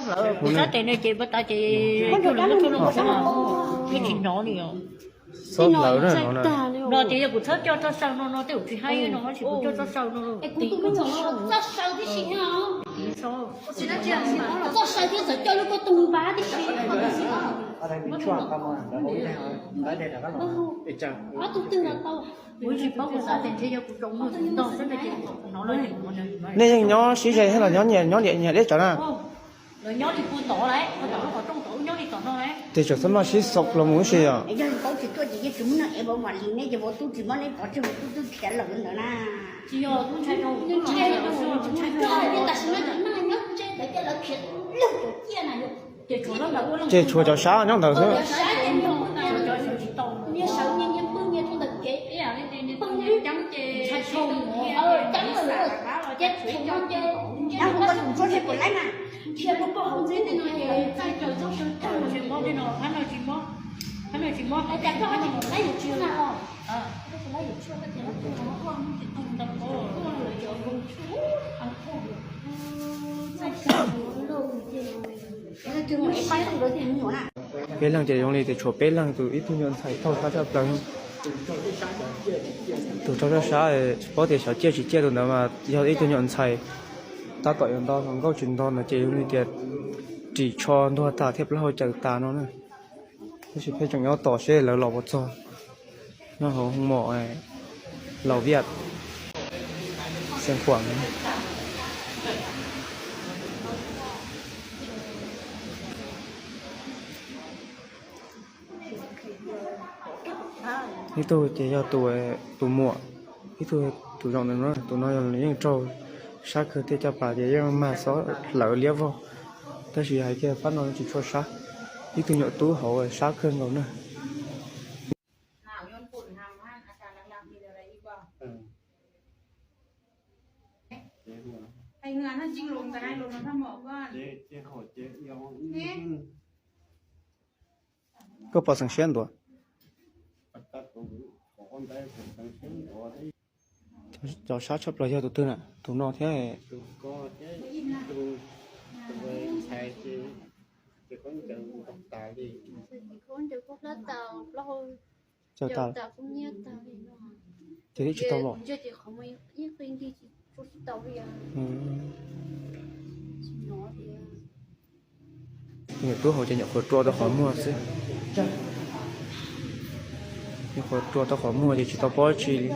Kuv sab tes no ces pas tas ces kuv lawv lub tshoob no kuv tsis hnov li os. Xob lawv na no na. No ces yog kuv txhob coj txoj saw no no tej zaum tsis haib no tab sis kuv coj txoj saw no. Txoj saw tib si no. Txoj saw thiab txawm coj lub koj tus npab tib si. Ob tug twg los tau. Kuv tsis paub kuv xav tias ntshe yog kuv tsoom muag ntog xwb no ces hnov los. Nej yeej nyob sib ze thiab los nyob nyias nyob liam nyias deb tsawv na? Lawv nyob li puag tod lawm, puag tom lub qhov rooj tod, wb nyob li tom no lawm. Ces tseem txhob maj sib xaus los mus ib si os. Yog paub tsis tuaj ces yeej tsis muab no es vauv mam li neb ces vauv tub tsis mob neb pov tseg vauv tub twb khiav lawm ntawd na. Tsis yog tub ntshai rau, tub ntshai rau, tub ntshai rau. Tam sim no cov neeg nyob tsev ntawd ces lawv khiav lug caum ciaj na yom. Ces tshuav cov sab nyob ntawd xwb. Nyias sawv nyias nyias pw nyias rau ntawm kev. Ntshai tshaj, ntshai tshaj. Peb leeg ces zoo li tias tshuav peb leeg tus ib tug nyuam ntxhais thauj sab tshaj plaws. Tus thauj sab sab tsis paub tias xyov ciaj tsis ciaj tus ntawd mas yog ib tug nyuam ntxhais. Tab tom yuav nto hluas nkauj tsis nto no ces zoo li tias ris tsho ntuag tas thiab plaub hau cawm tas no na. Tab sis peb tseem nyob tos seb lawv los puas txog. Nyob hauv hoo mom Laus Viaj, Xeev Khuam. Ib tug ces yog tus, tus muam, ib tug tus zaum ntawm no, tus no yeej raug sab kawg, tej caj pas ces yeej mag xob hlawv liab vog, tab sis hais kiag pab no tsis tshua sab. Ib tug nyuam tub hauv sab kawg nkaus na. Koj puas xeev siab ntuav? Cov sab tshaj plaws yog tus twg na? Tus no thiab. Cawm tas. Ces twb tsis tau los. Nyuam tub hauv ces nyuam qhuav rua tau qhov muag xwb. Nyuam qhuav rua tau qhov muag ces tsis tau pob tsi li.